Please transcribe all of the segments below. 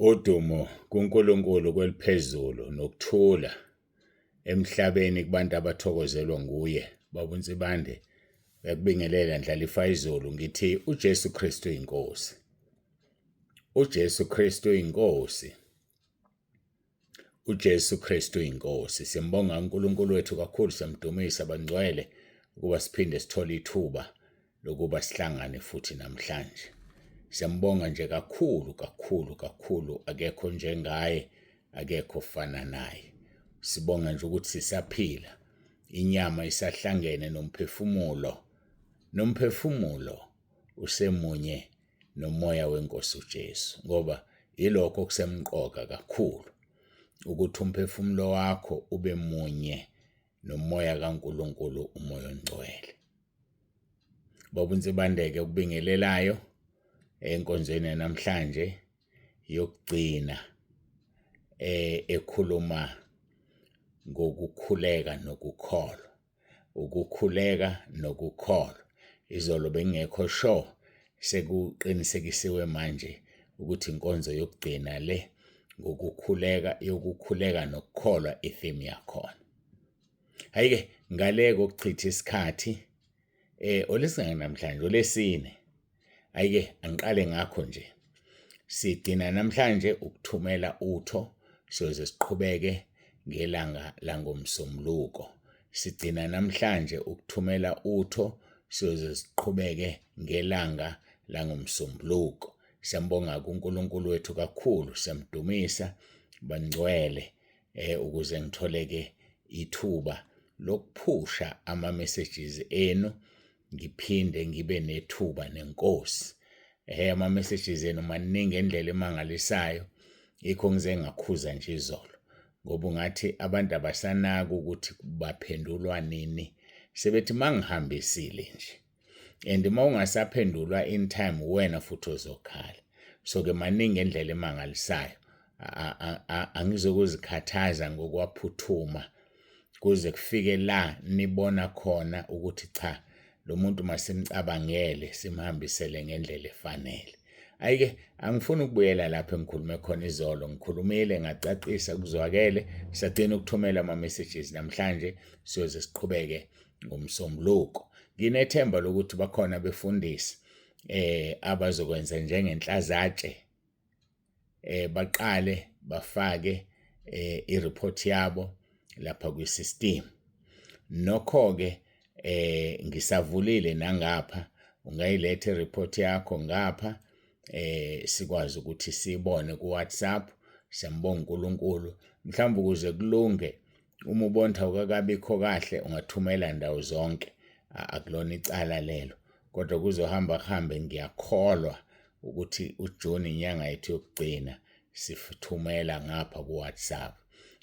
Udumo kuNkulunkulu kweliphezulu nokuthula emhlabeni kubantu abathokozelwa nguye. Baba uNsibande uyakubingelela Ndlalifa izulu ngithi uJesu Kristu inkosi. UJesu Kristu inkosi. UJesu Kristu inkosi. Simbonga uNkulunkulu wethu kakhulu siyamdumisa bangcwele ukuba siphinde sithole ithuba lokuba sihlangane futhi namhlanje. Siyambonga nje kakhulu kakhulu kakhulu akekho njengaye akekho ofana naye. Sibonga nje ukuthi sisaphila inyama isahlangene nomphefumulo nomphefumulo usemunye nomoya wenkosi uJesu ngoba yilokho okusemqoka kakhulu ukuthi umphefumulo wakho ube munye nomoya kaNkuluNkulu umoya ongcwele. Baba uNsibandeke ukubingelelayo enkonzweni namhlanje yokugcina eh ekhuluma ngokukhuleka nokukholwa ukukhuleka nokukholwa izolo bengekho sure sekuqinisekisiwe manje ukuthi inkonzo yokugcina le ngokukhuleka yokukhuleka nokukholwa itheme yakhona. Hhayi-ke ngale kokuchitha isikhathi eh olesingaki namhlanje olesine. Hhayi-ke angiqale ngakho nje. Sigcina namhlanje ukuthumela utho siyoze siqhubeke ngelanga langomsombuluko. Sigcina namhlanje ukuthumela utho siyoze siqhubeke ngelanga langomsombuluko. Siyambonga kuNkulunkulu wethu kakhulu, siyamdumisa bangcwele eh ukuze ngithole ke ithuba lokuphusha ama messages enu ngiphinde ngibe nethuba nenkosi. Eh ama messages enu maningi endlela emangalisayo yikho ngize ngakhuza nje izolo ngoba ungathi abantu abasanaki ukuthi baphendulwa nini sebethi mangihambisile nje and uma ungasaphendulwa in time uwena futhi ozokhala so ke maningi endlela emangalisayo angizokuzikhathaza ngokwaphuthuma kuze kufike la nibona khona ukuthi cha lo muntu masimcabangele simhambisele ngendlela efanele. Ayike angifuni ukubuyela lapho engikhulume khona izolo ngikhulumile ngacacisa kuzwakele sagcina ukuthumela ama messages namhlanje siyoze siqhubeke ngomsombuluko. Nginethemba lokuthi bakhona abefundisi eh abazokwenza njengenhlazatshe eh baqale bafake eh i-report yabo lapha kwi-system. Nokho-ke eh ngisavulile nangapha ungayiletha i-report yakho ngapha eh sikwazi ukuthi sibone ku WhatsApp siyambonga uNkulunkulu mhlawumbe ukuze kulunge Uma ubona ukuthi awukakabikho kahle ungathumela ndawo zonke, akulona icala lelo. Kodwa kuzohamba kuhambe ngiyakholwa ukuthi uJuni inyanga yethu yokugcina sithumela ngapha ku-WhatsApp.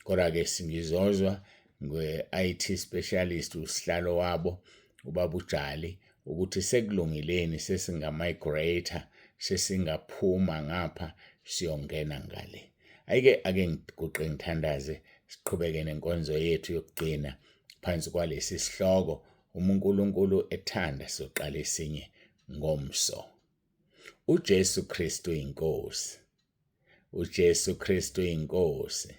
Kodwa-ke ngizozwa nge-IT specialist usihlalo wabo ubaba uJali ukuthi sekulungileni sesinga-migrate-a sesingaphuma ngapha siyongena ngale. Ayike ake ngiguqe ngithandaze siqhubeke nenkonzo yethu yokugcina phansi kwalesi sihloko uma uNkulunkulu ethanda soqala esinye ngomso. UJesu Kristu inkosi. UJesu Kristu inkosi.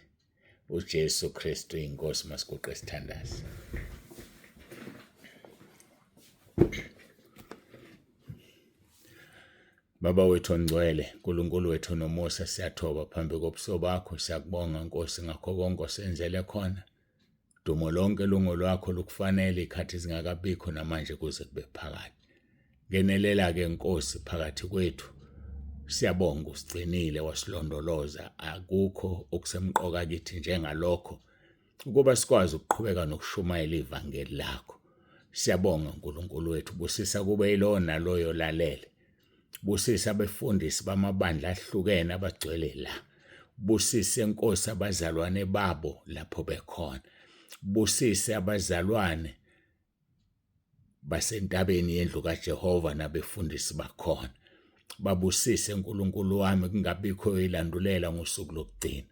UJesu Kristu inkosi masiguqe sithandaze. Baba wethu ongcwele, Nkulunkulu wethu onomusa, siyathoba phambi kobuso bakho, siyakubonga Nkosi ngakho konke osenzele khona. Dumo lonke lungolwakho lukufanele ikhathi zingakabikho namanje kuze kube phakade. Ngenelela-ke Nkosi phakathi kwethu. Siyabonga usigcinile wasilondoloza, akukho okusemqoka kithi njengalokho ukuba sikwazi ukuqhubeka nokushumayela ivangeli lakho. Siyabonga Nkulunkulu wethu, busisa kube yilowo naloyo olalele. Busisa abefundisi bamabandla ahlukene abagcwele la. Busise Nkosi abazalwane babo lapho bekhona. Busise abazalwane basentabeni yendlu kaJehova nabefundisi bakhona. Babusise Nkulunkulu wami kungabikho oyilandulela ngosuku lokugcina.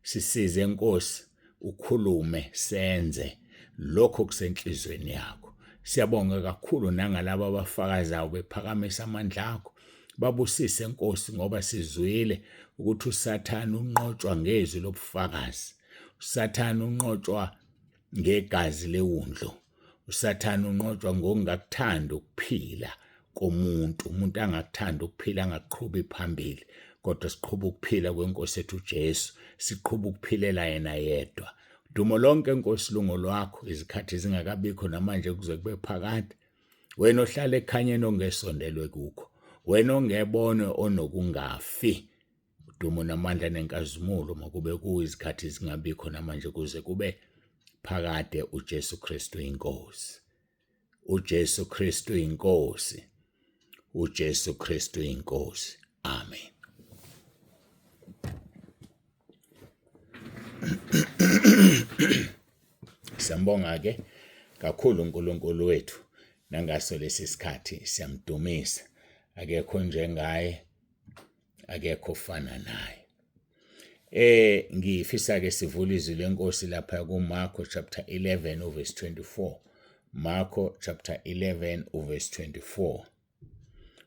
Sisize Nkosi ukhulume senze lokho kusenhlizweni yakho. Siyabonga kakhulu nangalabo abafakazayo bephakamisa amandla akho, Babusise Nkosi ngoba sizwile ukuthi uSathane unqotshwa ngezwi lobufakazi. USathane unqotshwa ngegazi lewundlu. USathane unqotshwa ngokungakuthandi ukuphila komuntu. Umuntu angakuthandi ukuphila angakuqhubi phambili, kodwa siqhuba ukuphila kweNkosi ethu uJesu, siqhuba ukuphilela yena yedwa. Dumo lonke Nkosi lungo lwakho izikhathi zingakabikho namanje kuze kube phakade. Wena ohlala ekhanyeni ongesondelwe kukho, wena ongebonwe onokungafi. Udumo namandla nenkazimulo makube kuwe izikhathi zingabikho namanje kuze kube phakade. uJesu Kristu inkosi. uJesu Kristu inkosi. uJesu Kristu inkosi. Amen. Siyambonga ke kakhulu uNkulunkulu wethu nangaso lesi sikhathi siyamdumisa. Akekho njengaye, akekho ofana naye. Ngifisa ke sivule izwi lenkosi lapha kuMarko chapter 11 uverse 24. Marko chapter 11 uverse 24.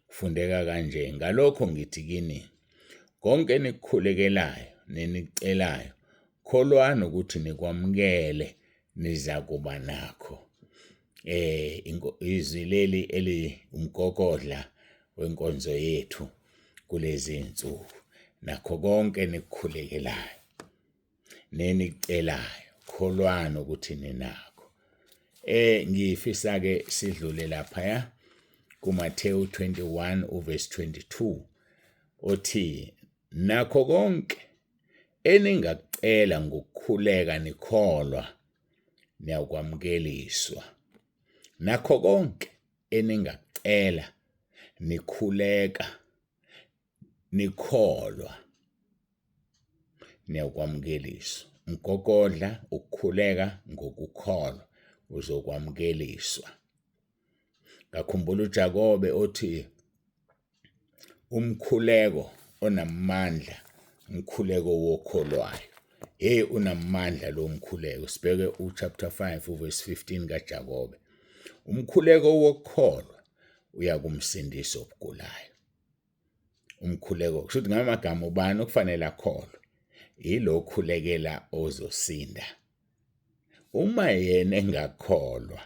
Kufundeka kanje, ngalokho ngithi kini, konke enikukhulekelayo nenikucelayo, kholwani ukuthi nikwamukele, nizakuba nakho. Izwi leli eliwumgogodla wenkonzo yethu kulezi zinsuku, nakho konke enikukhulekelayo nenikucelayo, kholwani ukuthi ninakho. Ngifisa ke sidlule laphaya kuMathewu 21 uverse 22 othi, nakho konke eningakucela ngokukhuleka nikholwa niyakwamukeliswa. Nakho konke eningakucela nikhuleka nikholwa niyakwamukeliswa. Umgogodla ukukhuleka ngokukholwa uzokwamukeliswa. Ngakhumbula uJakobe othi umkhuleko onamandla umkhuleko wokholwayo. Hey, unamandla lo mkhuleko. Sibheke uchapter 5 uverse 15 kaJakobe. Umkhuleko wokukholwa uyakumsindisa obugulayo. Umkhuleko kusho ukuthi ngamagama ubani okufanele akholwe? Yilo okhulekela ozosinda. Uma yena engakholwa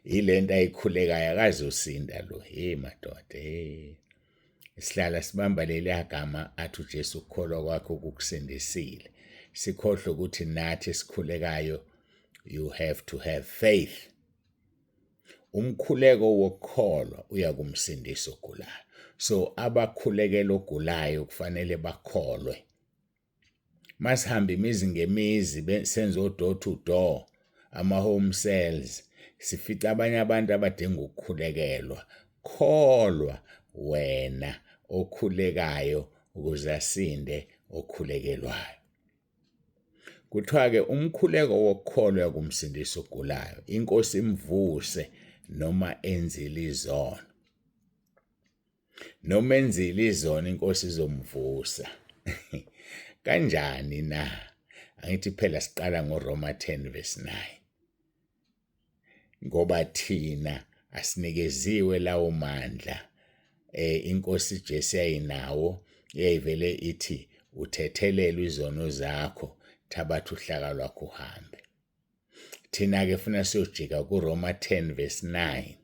yilento ayikhulekayo akazosinda lo. Hey madoda, hey. Sihlala sibamba leli gama athi uJesu ukukholwa kwakho kukusindisile. Sikhohlwe ukuthi nathi esikhulekayo you have to have faith. Umkhuleko wokukholwa uyakumsindisa ogulayo. So abakhulekela ogulayo kufanele bakholwe. Masihamba imizi ngemizi senza o-door to door, ama-home cells, sifica abanye abantu abadinga ukukhulekelwa. Kholwa wena okhulekayo ukuze asinde okhulekelwayo. Kuthiwa-ke umkhuleko wokukholwa kumsindisa ogulayo, inkosi imvuse noma enzile izono. Noma enzile izono inkosi izomvusa. Kanjani na? Angithi phela siqala ngoRoma 10 verse 9. Ngoba thina asinikeziwe lawo mandla inkosi Jesu yayinawo, yayivele ithi uthethelelwe izono zakho, thabatha uhlaka lwakho uhambe. Thina ke funa siyojika kuRoma 10 verse 9,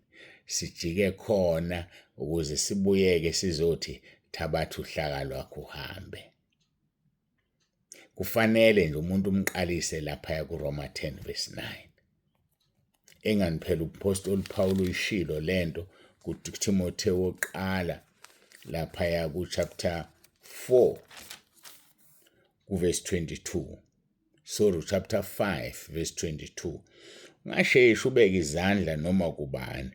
sijike khona ukuze sibuyeke sizothi thabatha uhlaka lwakho uhambe. Kufanele nje umuntu umqalise lapha kuRoma 10 verse 9. Engani phela umpostoli Paul uyishilo lento kuTimotheo wokuqala laphaya ku-chapter 4 kuverse 22. Sorry, chapter 5 verse 22. Ungasheshi ubeke izandla noma kubani,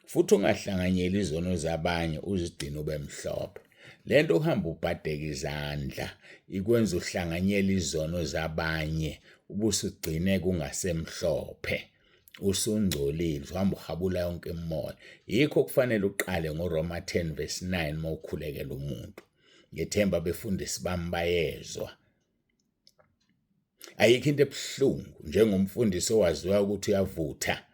futhi ungahlanganyeli izono zabanye, uzigcine ube mhlophe. Lento uhamba ubhadeka izandla ikwenza uhlanganyele izono zabanye, ubusugcine kungasemhlophe, usungcolile, uhamba uhabula yonke imimoya. Yikho kufanele uqale ngoRoma 10 verse 9 uma ukhulekela umuntu. Ngethemba abefundisi bami bayezwa. Ayikho into ebuhlungu njengomfundisi owaziwa ukuthi uyavutha,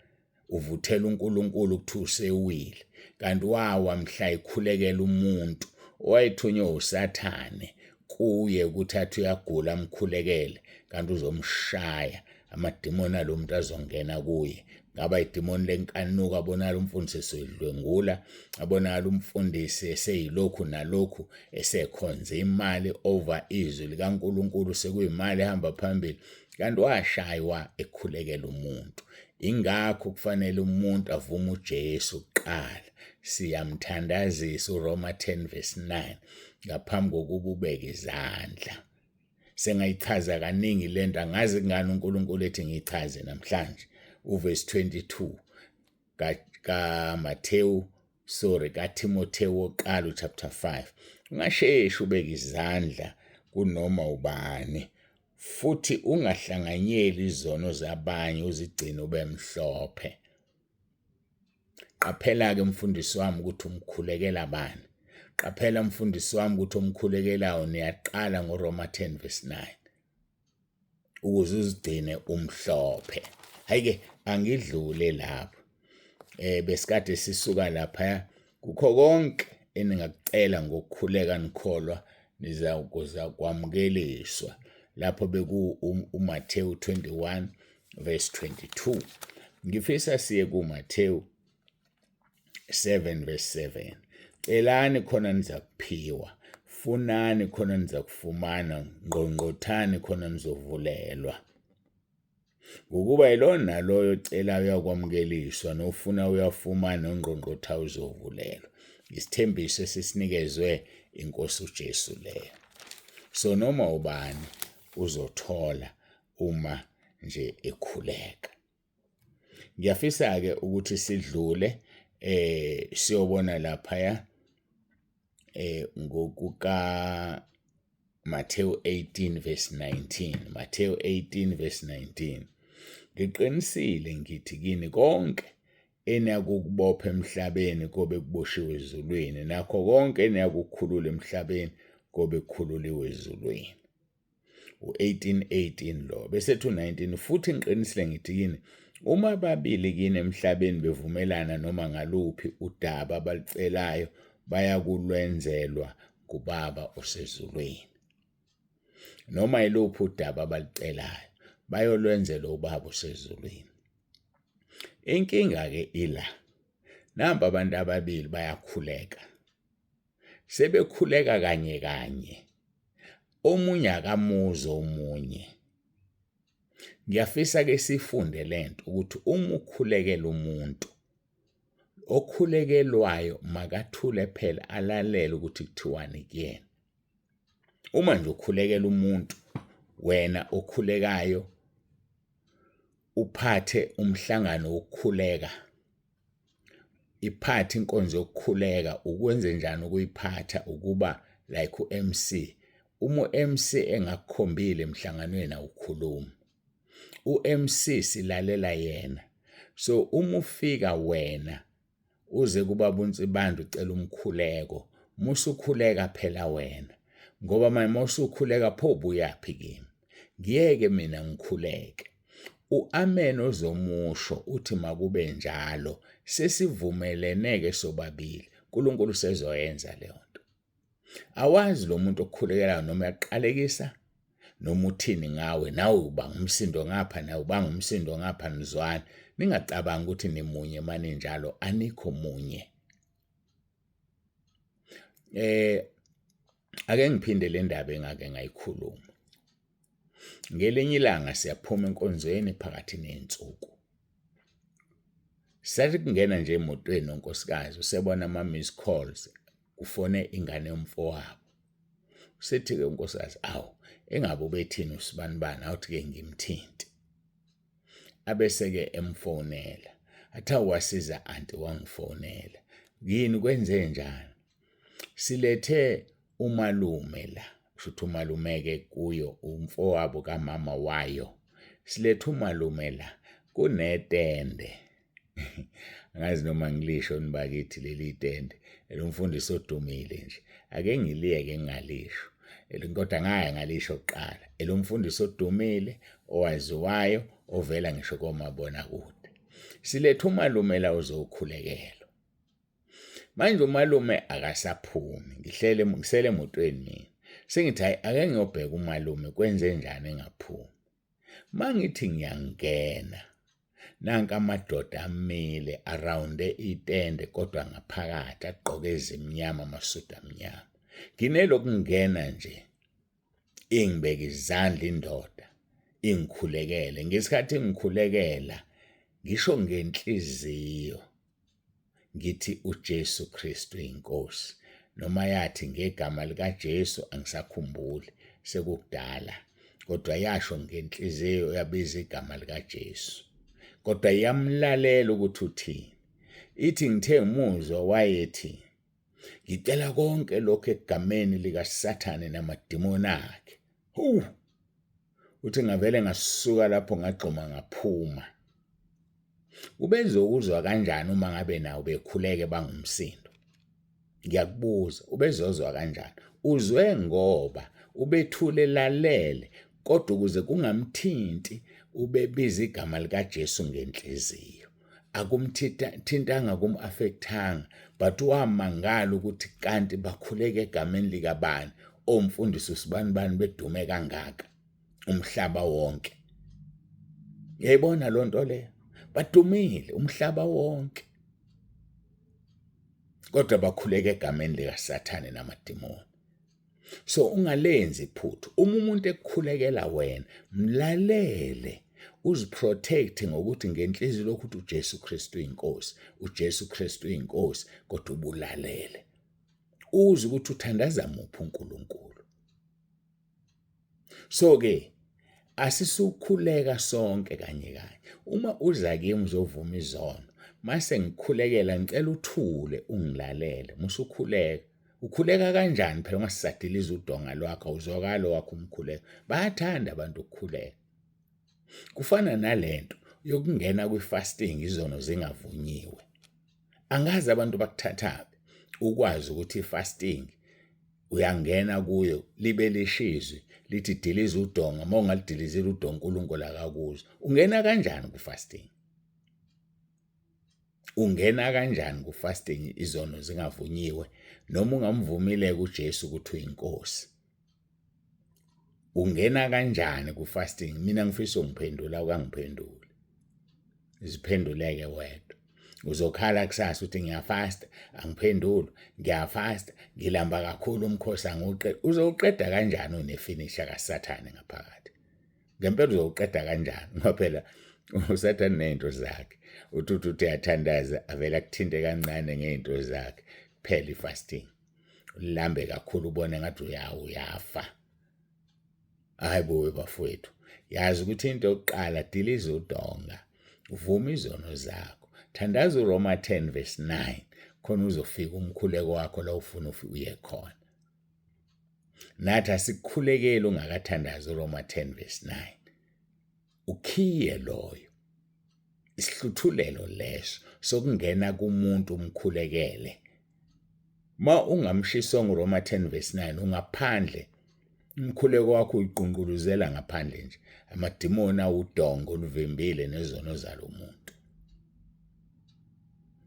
uvuthela uNkulunkulu ukuthi usewile, kanti wawa mhla ekhulekela umuntu owayethunywe uSathane kuye ukuthi athi uyagula amkhulekele kanti uzomshaya amadimoni alo muntu azongena kuye ngaba idimoni lenkanuko abonakala umfundisi esedlwengula abonakala umfundisi eseyilokhu nalokhu esekhonze imali over izwi likaNkulunkulu sekuyimali ehamba phambili kanti washaywa ekhulekela umuntu ingakho kufanele umuntu avume uJesu kuqala siyamthandazisa uRoma 10 verse 9 ngaphambi kokuba ubeke izandla sengayichaza kaningi lento angazi kungani uNkulunkulu ethi ngiyichaze namhlanje uverse 22 kaMathewu sorry kaTimothewu wokuqala uchapter 5 ungasheshi ubeke izandla kunoma ubani futhi ungahlanganyeli izono zabanye uzigcine ube mhlophe Qaphela-ke mfundisi wami ukuthi umkhulekela bani. Qaphela mfundisi wami ukuthi omkhulekelayo niyaqala ngoRoma 10 verse 9 ukuze uzigcine umhlophe. Hayi-ke angidlule lapho. Eh besikade sisuka lapha kukho konke eningakucela ngokukhuleka nikholwa nizakuza kwamukeliswa lapho beku uMathewu 21 verse 22 ngifisa siye kuMathewu 7 verse 7 celani khona nizakuphiwa funani khona nizakufumana ngqongqothani khona nizovulelwa ngokuba yilowo naloyo ocelayo uyakwamukeliswa nofuna uyafumana nongqongqotha uzovulelwa isithembiso esisinikezwe inkosi uJesu leyo so noma ubani uzothola uma nje ekhuleka. Ngiyafisa-ke ukuthi sidlule eh siyobona laphaya eh ngokuka Matthew 18 verse 19 Matthew 18 verse 19 Ngiqinisile ngithi kini konke eniyakukubopha emhlabeni kobe kuboshiwe ezulwini nakho konke eniyakukhulula emhlabeni kobe kukhululiwe ezulwini u-1818 lo bese ethi u-19 futhi ngiqinisile ngithi kini uma ababili kini emhlabeni bevumelana noma ngaluphi udaba abalucelayo bayakulwenzelwa ngubaba osezulwini noma yiluphi udaba abalucelayo bayolwenzelwa ubaba osezulwini inkinga-ke ila nampa abantu ababili bayakhuleka sebekhuleka kanye kanye omunye akamuzwa omunye ngiyafisa ke sifunde lento ukuthi uma ukhulekela umuntu okhulekelwayo makathule phela alalele ukuthi kuthiwani kuyena uma nje ukhulekela umuntu wena okhulekayo uphathe umhlangano wokukhuleka iphathe inkonzo yokukhuleka ukwenze njani ukuyiphatha ukuba like u-MC uma u-MC engakukhombile emhlanganweni awukhulumi u-MC silalela yena so uma ufika wena uze kubaba uNsibande ucela umkhuleko musukhuleka phela wena ngoba manje mawusukhuleka pho ubuyaphi kimi ngiyeke mina ngikhuleke u-amen ozomusho uthi makube njalo sesivumelene-ke sobabili uNkulunkulu sezoyenza leyo nto awazi lo muntu okukhulekelayo noma uyaqalekisa noma uthini ngawe nawe ubanga umsindo ngapha nawe ubanga umsindo ngapha nizwana ningacabangi ukuthi nimunye maninjalo anikho munye eh ake ngiphinde le ndaba engake ngayikhuluma ngelinye ilanga siyaphuma enkonzweni phakathi nensuku sathi kungena nje emotweni nonkosikazi usebona ama-miss calls kufone ingane yomfowabo usethi-ke unkosikazi awu engabe ubethini usibanibani awuthi-ke ngimthinte abese-ke emfonela athi awu wasiza anti wangifonela yini kwenze njani silethe umalume la kusho ukuthi umalume-ke kuyo umfowabo kamama wayo silethe umalume la kunetende angazi noma ngilisho nibakithi leli tende elomfundisi odumile nje ake ngiliyeke ngingalisho kodwa ngaya ngalisho kuqala elomfundisi odumile owaziwayo ovela ngisho komabonakude silethe umalume la uzokhulekelwa. Manje umalume akasaphumi, ngihlele ngisele emotweni mina. Sengithi hayi ake ngiyobheka umalume kwenze njani engaphumi. Mangithi ngiyangena nanka amadoda amile arounde itende kodwa ngaphakathi agqoke ezimnyama amasudu amnyama. Nginelokungena nje ingibeka izandla indoda ingikhulekele. Ngesikhathi ngikhulekela ngisho ngenhliziyo ngithi uJesu Kristu inkosi noma yathi ngegama likaJesu angisakhumbuli sekukudala kodwa yasho ngenhliziyo yabiza igama likaJesu kodwa yamlalela ukuthi uthini ithi ngithe ngimuzwa wayethi ngicela konke lokho egameni likaSathane namadimoni akhe hu uthi ngavele ngasuka lapho ngagxuma ngaphuma Ubezokuzwa kanjani uma ngabe nawo bekhuleke bangumsindo? Ngiyakubuza, ubezozwa kanjani? Uzwe ngoba ubethule lalele, kodwa ukuze kungamthinti ubebiza igama likaJesu ngenhliziyo. Akumthintanga, kum-affectanga, but wamangala ukuthi kanti bakhuleka egameni likabani, omfundisi usibanibani bedume kangaka. Umhlaba wonke. Uyayibona loo nto leyo? Badumile umhlaba wonke. Kodwa bakhuleka egameni likaSathane namadimoni. So ungalenzi iphutha. Uma umuntu ekukhulekela wena, mlalele. Uziprotect ngokuthi ngenhliziyo lokhu uthi uJesu Kristu uyinkosi, uJesu Kristu uyinkosi, kodwa ubulalele. Uze ukuthi uthandaza muphi uNkulunkulu. So ke asisukhuleka sonke kanye kanye. Uma uza kimi uzovuma izono, mase ngikhulekela ngicela uthule ungilalele. Musukhuleka. Ukhuleka kanjani phela ungasisadiliza udonga lwakho uzwakala wakho umkhuleko. Bayathanda abantu ukukhuleka. Kufana nalento yokungena kwi-fasting izono zingavunyiwe. Angazi abantu bakuthathaphi ukwazi ukuthi i-fasting uyangena kuyo libe lishizwi lithi diliza udonga uma ungalidilizile udonga uNkulunkulu akakuzwa. Ungena kanjani ku-fasting? Ungena kanjani ku-fasting izono zingavunyiwe noma ungamvumile kuJesu ukuthi uyinkosi? Ungena kanjani ku-fasting? Mina ngifisa ungiphendula ukangiphenduli. Ziphenduleke wedwa. Uzokhala kusasa uthi ngiyafasta, angiphenduli, ngiyafasta, ngilamba kakhulu umkhosi angiwuqeda. Uzowuqeda kanjani unefinisha kaSathane ngaphakathi? Ngempela uzowuqeda kanjani? Ngoba phela uSathane nezinto zakhe. Uthi uthi uyathandaza avele akuthinte kancane ngey'nto zakhe. Kuphela i-fasting. Ulambe kakhulu ubone ngathi uyafa. Hayi bo bafowethu, yazi ukuthi into yokuqala diliza udonga, vuma izono zakho. Thandaza uRoma 10 verse 9 khona uzofika umkhuleko wakho la ufuna uye khona. Nathi asikukhulekeli ungakathandazi uRoma 10 verse 9. Ukhiye loyo. Isihluthulelo leso sokungena kumuntu umkhulekele. Ma ungamshisonga uRoma 10 verse 9 ungaphandle umkhuleko wakho uyiqunquluzela ngaphandle nje amadimoni awudongo oluvimbile nezono zalomuntu.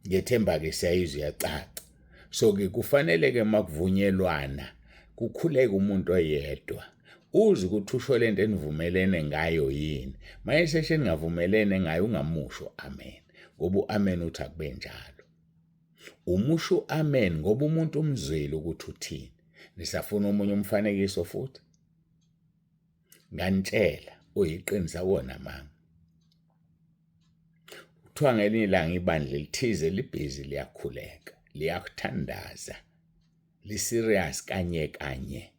Ngethemba ke siyayizwa iyacaca. So ke kufanele ke makuvunyelwana kukhuleke umuntu oyedwa. Uze ukuthi usho lento enivumelene ngayo yini. Mayeseshe ningavumelene ngayo ungamusho amen. Ngoba uamen uthi akube njalo. Umusho amen ngoba umuntu umzwile ukuthi uthini. Nisafuna omunye umfanekiso futhi? Nganitshela uyiqinisa wona manga. Kuthiwa ngelinye ilanga ibandla elithize libhizi liyakhuleka, liyakuthandaza, li-serious kanye kanye.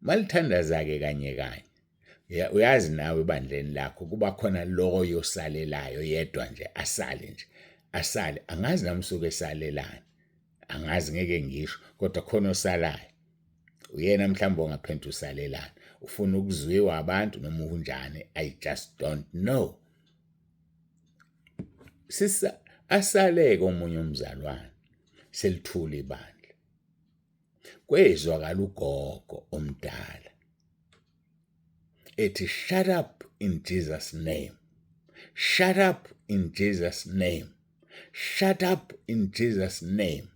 Malithandaza-ke kanye kanye, uyazi nawe ebandleni lakho kuba khona loyo osalelayo yedwa nje asale nje asale angazi nami usuke esalelani angazi ngeke ngisho kodwa khona osalayo uyena mhlawumbe ongaphenduka usalelani ufuna ukuzwiwa abantu noma unjani i just don't know sisa asaleke omunye umzalwane selithula ibandla kwezwakala ugogo omdala ethi shut up in Jesus name shut up in Jesus name. Shut up in Jesus name.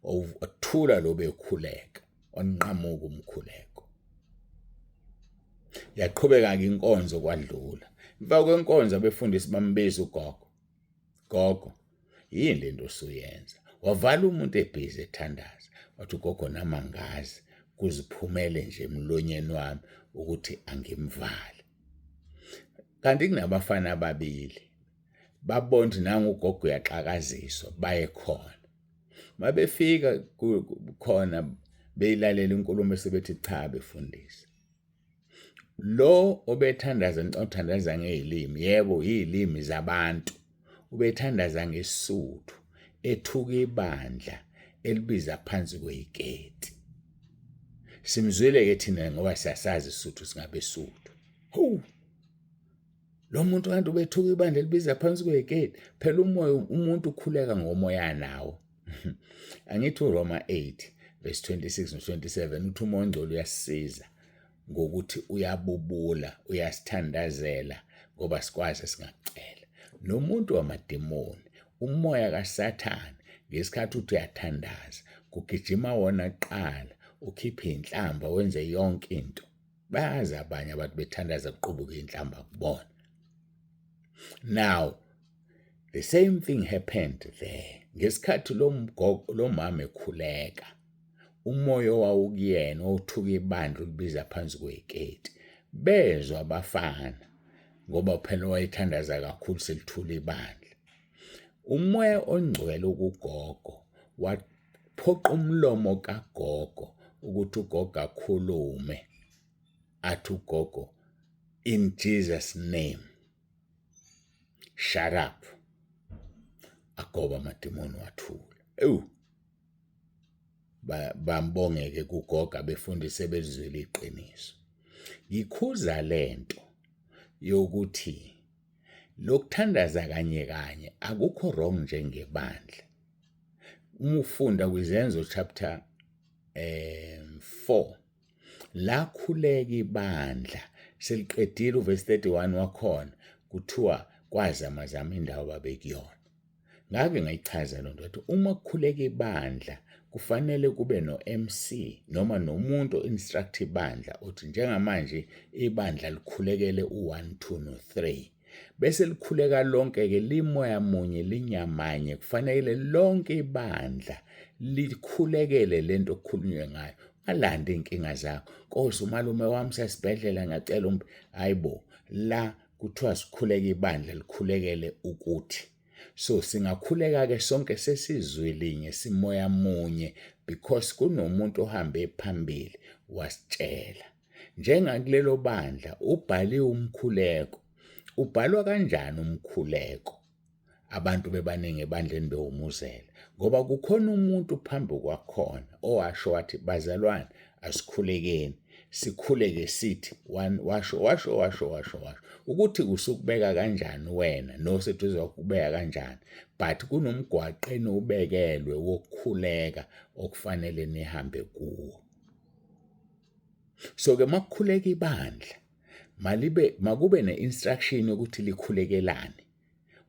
Wathula lo bekhuleka, wanqamuka umkhuleko. Yaqhubeka-ke inkonzo kwadlula. Emva kwenkonzo abefundisi bambiza ugogo. Gogo, yini lento osuyenza? Wavala umuntu ebhizi ethandaza. Wathi ugogo nami angazi kuziphumele nje emlonyeni wami ukuthi angimvale. Kanti kunabafana ababili babona ukuthi nangu ugogo uyaxakaziswa baye khona. Mabefika khona beyilalela inkulumo sebethi cha befundisi. Lo obethandaza ngicela uthandaza ngezilimi, yebo izilimi zabantu. Ubethandaza ngeSuthu ethuka ibandla elibiza phansi kweyiketi. Simzwile ke thina ngoba siyasazi isuthu singabesuthu. Hawu! Lo muntu kanti ubethuka ibandla elibiza phansi kweyiketi. Phela umoya umuntu ukhuleka ngomoya nawo. Angithi uRoma 8 verse 26 no 27 uthi umoya ongcwele uyasisiza ngokuthi uyabubula uyasithandazela ngoba sikwazi esingakucela. Nomuntu wamademoni umoya kaSathane ngesikhathi uthi uyathandaza kugijima wona kuqala ukhiphe inhlamba wenze yonke into. Bayazi abanye abantu bethandaza kuqubuka inhlamba kubona. Now the same thing happened there. Ngesikhathi lo mgogo lo mama ekhuleka umoya owawukuyena owuthuka ibandla ulibiza phansi kweyiketi. Bezwa abafana ngoba phela wayethandaza kakhulu selithula ibandla. Umoya ongcwele ukugogo waphoqa umlomo kagogo ukuthi ugogo akhulume athi ugogo in Jesus name shut up agoba amadimoni wathula. Ewu bambongeke kugoga befundise belizwile iqiniso. Ngikhuza lento yokuthi lokuthandaza kanye kanye akukho wrong njengebandla. Uma ufunda kwiZenzo chapter 4 lakhuleka ibandla seliqedile uverse 31 wakhona kuthiwa kwazamazama indawo babekuyona. Ngake ngayichaza loo nto ukuthi uma kukhuleka ibandla kufanele kube no-MC noma nomuntu o-instruct ibandla uthi njengamanje ibandla likhulekele u-1 2 no-3 bese likhuleka lonke-ke limoya munye linyamanye kufanele lonke ibandla likhulekele lento okukhulunywe ngayo alande iy'nkinga zakho nkosi umalume wami sesibhedlela ngiyacela umbi hayi bo la kuthiwa sikhuleke ibandla likhulekele ukuthi so singakhuleka ke sonke sesizwi linye simoya munye because kunomuntu ohambe phambili wasitshela njengakulelo bandla ubhaliwe umkhuleko ubhalwa kanjani umkhuleko abantu bebaningi ebandleni bewumuzela ngoba kukhona umuntu phambi kwakhona owasho wathi bazalwane asikhulekeni sikhuleke sithi washo washo washo washo washo ukuthi usukubeka kanjani wena noseduze wakho kubeka kanjani but kunomgwaqo eniwubekelwe wokukhuleka okufanele nihambe kuwo. So ke makukhuleka ibandla malibe makube ne-instruction yokuthi likhulekelane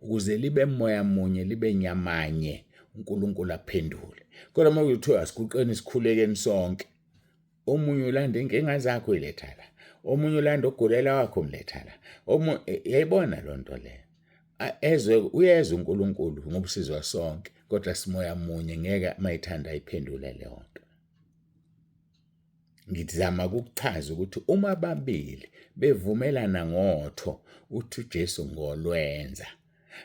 ukuze libe moya munye libe nyamanye uNkulunkulu aphendule. Kodwa uma kuthiwa asiguqeni sikhulekeni sonke omunye ulanda inkinga zakho uyiletha la, omunye ulanda ogulela wakho umletha la, omunye yayibona loo nto leyo. Ezwe uyezwa uNkulunkulu ngoba usizwa sonke kodwa simoya munye ngeke mayithanda ayiphendule leyo nto. Ngizama ukukuchaza ukuthi uma ababili bevumelana ngotho uthi uJesu ngolwenza.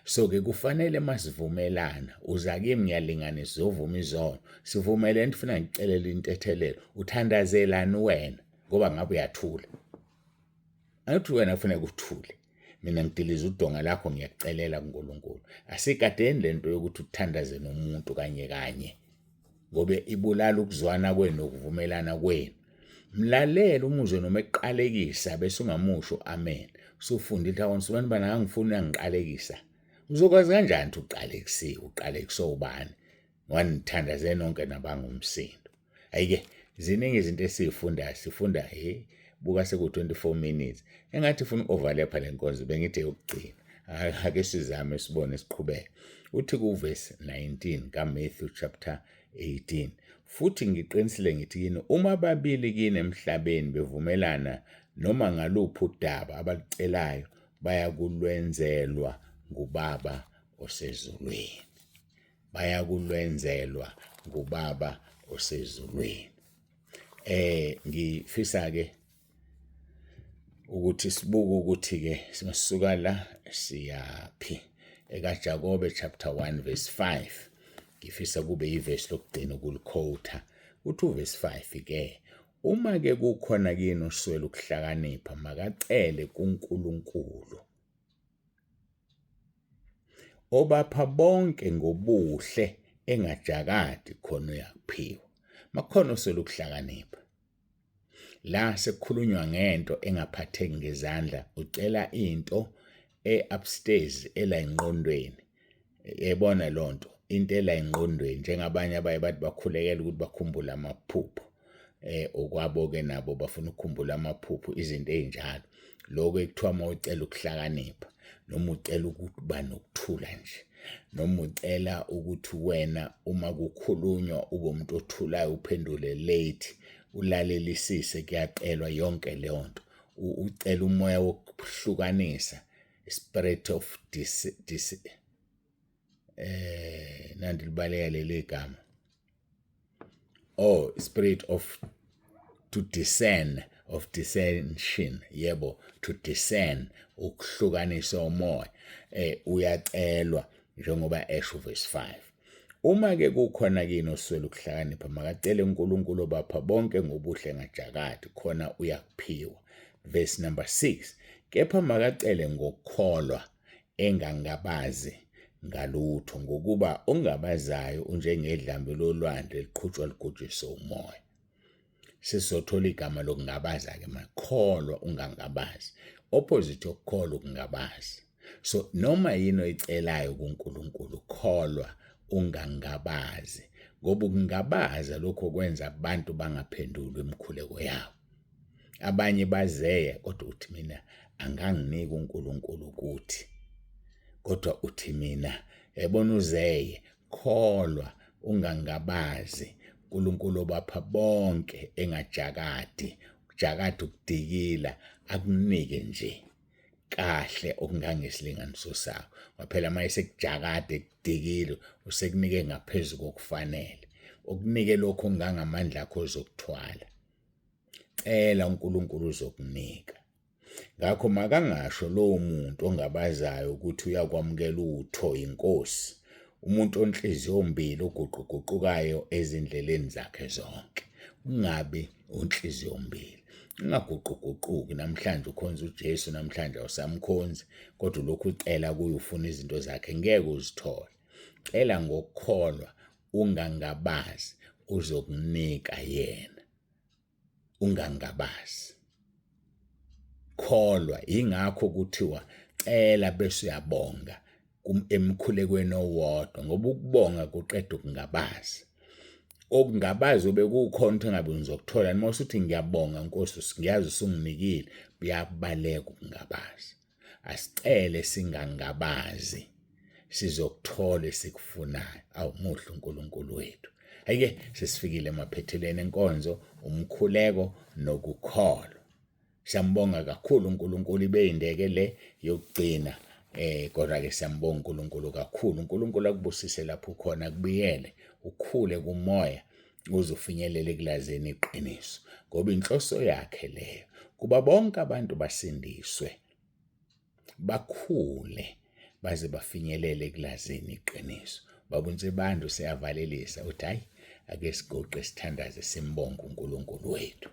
So ke kufanele masivumelana uza kimi ngiyalinganisa uzovuma izono sivumelene ufuna ngicelele intethelelo uthandazelani wena ngoba ngabe uyathula angithi wena kufuneka uthule mina ngidiliza udonga lakho ngiyakucelela kuNkulunkulu asikadeni lento yokuthi uthandaze nomuntu kanye kanye ngoba ibulala ukuzwana kwenu nokuvumelana kwenu. Mlalele umuzwe noma ekuqalekisa bese ungamusho amen. Usufundile ukuthi awona sibani bani akangifuni uyangiqalekisa. Uzokwazi kanjani ukuthi uqalekisiwe, uqalekiswe ubani? Wanithandaze nonke nabanga umsindo. Ayike ziningi izinto esizifundayo, sifunda he buka seku 24 minutes. Engathi ufuna uku-overlap le nkonzo bengithi eyokugcina. Ake sizame sibone siqhubeke. Uthi kuvesi 19 kaMatthew chapter 18, futhi ngiqinisile ngithi kini, uma ababili kini emhlabeni bevumelana noma ngaluphi udaba abalucelayo, bayakulwenzelwa nguBaba osezulwini. Bayakulwenzelwa nguBaba osezulwini. Ngifisa ke ukuthi sibuke ukuthi ke singasuka la siyaphi ekaJakobe chapter 1 verse 5. Ngifisa kube ivesi lokugcina ukulikhotha. Uthi uverse 5 ke, uma ke kukhona kini oswele ukuhlakanipha, makacele kuNkulunkulu obapha bonke ngobuhle engajakadi, khona uyakuphiwa. Makukhona oswele ukuhlakanipha la, sekukhulunywa ngento engaphatheki ngezandla, ucela into e-upstairs ela engqondweni, yebona lonto into ela engqondweni. Njengabanye abaye bathi bakhulekela ukuthi bakhumbule amaphupho, okwabo ke nabo bafuna ukukhumbula amaphupho, izinto ezinjalo. Lokho ekuthiwa uma ucela ukuhlakanipha, noma ucela ukuba nokuthula nje, noma ucela ukuthi wena uma kukhulunywa ube umuntu othulayo, uphendule late, ulalelisise, kuyacelwa yonke leyo nto. Ucela umoya wokuhlukanisa, spirit of dis, dis nandi libaleka leli gama, oh, spirit of to discern, of dissension, yebo, to discern, ukuhlukanisa umoya, uyacelwa njengoba esho verse 5. Uma ke kukhona kini oswele ukuhlakanipha, makacele uNkulunkulu obapha bonke ngobuhle ngajakadi, khona uyakuphiwa. Verse number 6, kepha makacele ngokukholwa engangabazi ngalutho, ngokuba ongabazayo unjengedlambi lolwandle liqhutshwa ligujiswe umoya. Sesizothola igama lokungabaza-ke manje, kholwa ungangabazi. Opposite yokukholwa ukungabazi. So noma yini oyicelayo kuNkulunkulu, kholwa ungangabazi, ngoba ukungabaza lokho kwenza abantu bangaphendulwa imikhuleko yabo. Abanye bazeye, kodwa uthi mina anganginiki uNkulunkulu ukuthi, kodwa uthi mina yabona uzeye. Kholwa ungangabazi, uNkulunkulu obapha bonke engajakadi, ujakade ukudikila, akunike nje kahle okungangesilinganiso sakho. Ngoba phela uma esekujakade ekudikile, usekunike ngaphezu kokufanele, ukunike lokho okungangamandla akho ozokuthwala. Cela uNkulunkulu uzokunika. Ngakho makangasho lowo muntu ongabazayo ukuthi uyakwamukela utho yinkosi, umuntu onhliziyo mbili oguquguqukayo ezindleleni zakhe zonke. Ungabi unhliziyo mbili, ungaguquguquki. Namhlanje ukhonza uJesu, namhlanje awusamkhonzi, kodwa ulokhu ucela kuye, ufuna izinto zakhe, ngeke uzithole. Cela ngokukholwa ungangabazi, uzokunika yena. Ungangabazi, kholwa. Ingakho kuthiwa cela bese uyabonga emkhulekweni owodwa, ngoba ukubonga kuqeda ukungabazi. Okungabazi obekukhona ukuthi ngabe ngizokuthola, noma usuthi ngiyabonga Nkosi, ngiyazi usunginikile, kuyabaleka ukungabazi. Asicele singangabazi, sizokuthola esikufunayo. Awumuhle uNkulunkulu wethu. Ayike sesifikile emaphethelweni enkonzo, umkhuleko nokukholwa. Siyambonga kakhulu uNkulunkulu, ibe indeke le yokugcina, kodwa ke siyambonga uNkulunkulu kakhulu. uNkulunkulu akubusise lapho ukhona, akubiyele, ukhule kumoya uze ufinyelele ekulazini iqiniso, ngoba inhloso yakhe leyo kuba bonke abantu basindiswe, bakhule baze bafinyelele ekulazini iqiniso. Baba uNsibande useyavalelisa, uthi hayi ake sigoqe sithandaze simbonge uNkulunkulu wethu.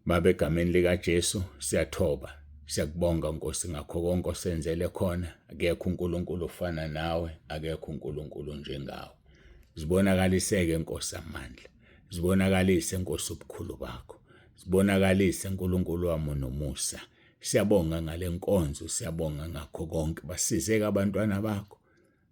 Baba, egameni likaJesu siyathoba, siyakubonga Nkosi ngakho konke osenzele khona. Akekho uNkulunkulu ofana nawe, akekho uNkulunkulu njengawe. Zibonakaliseke Nkosi amandla, zibonakalise Nkosi ubukhulu bakho, zibonakalise uNkulunkulu wami nomusa. Siyabonga ngale nkonzo, siyabonga ngakho konke. Basizeke abantwana bakho,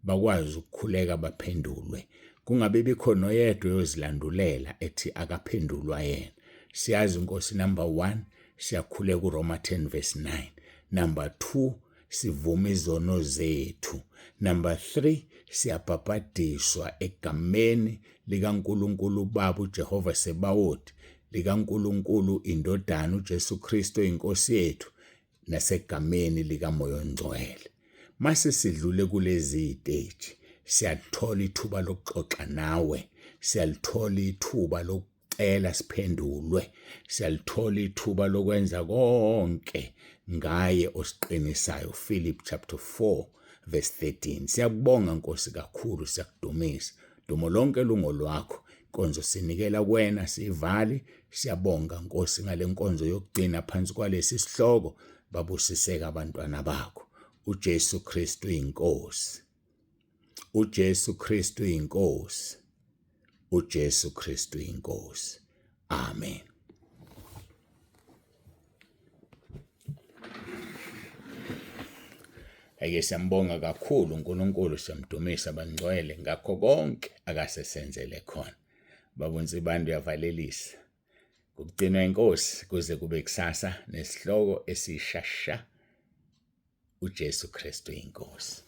bakwazi ukukhuleka baphendulwe, kungabe bikho noyedwa oyozilandulela ethi akaphendulwa yena. Siyazi Nkosi, number 1, Siyakhuleka uRoma 10 verse 9. Number 2, sivuma izono zethu. Number 3, siyabhabhadiswa egameni likaNkulunkulu uBaba uJehova Sebawoti, likaNkulunkulu iNdodana uJesu Kristu inkosi yethu, nasegameni likaMoya oNgcwele. Mase sidlule kulezi ziteji, siyalithola ithuba lokuxoxa nawe, siyalithola ithuba lokucela siphendulwe, siyalithola ithuba lokwenza konke ngaye osiqinisayo. Philip chapter 4 verse 13. Siyakubonga Nkosi kakhulu, siyakudumisa. Dumo lonke lungolwakho. Inkonzo sinikela kuwena siyivali. Siyabonga Nkosi ngale nkonzo yokugcina phansi kwalesi sihloko. Babusiseka abantwana bakho. uJesu Kristu inkosi. uJesu Kristu inkosi. uJesu Kristu inkosi. Amen. Ake siyambonga kakhulu uNkulunkulu, siyamdumisa bangcwele ngakho konke akasesenzele khona. Baba uNsibande uyavalelisa. Ngokugcinwa inkosi kuze kube kusasa nesihloko esishasha uJesu Kristu inkosi.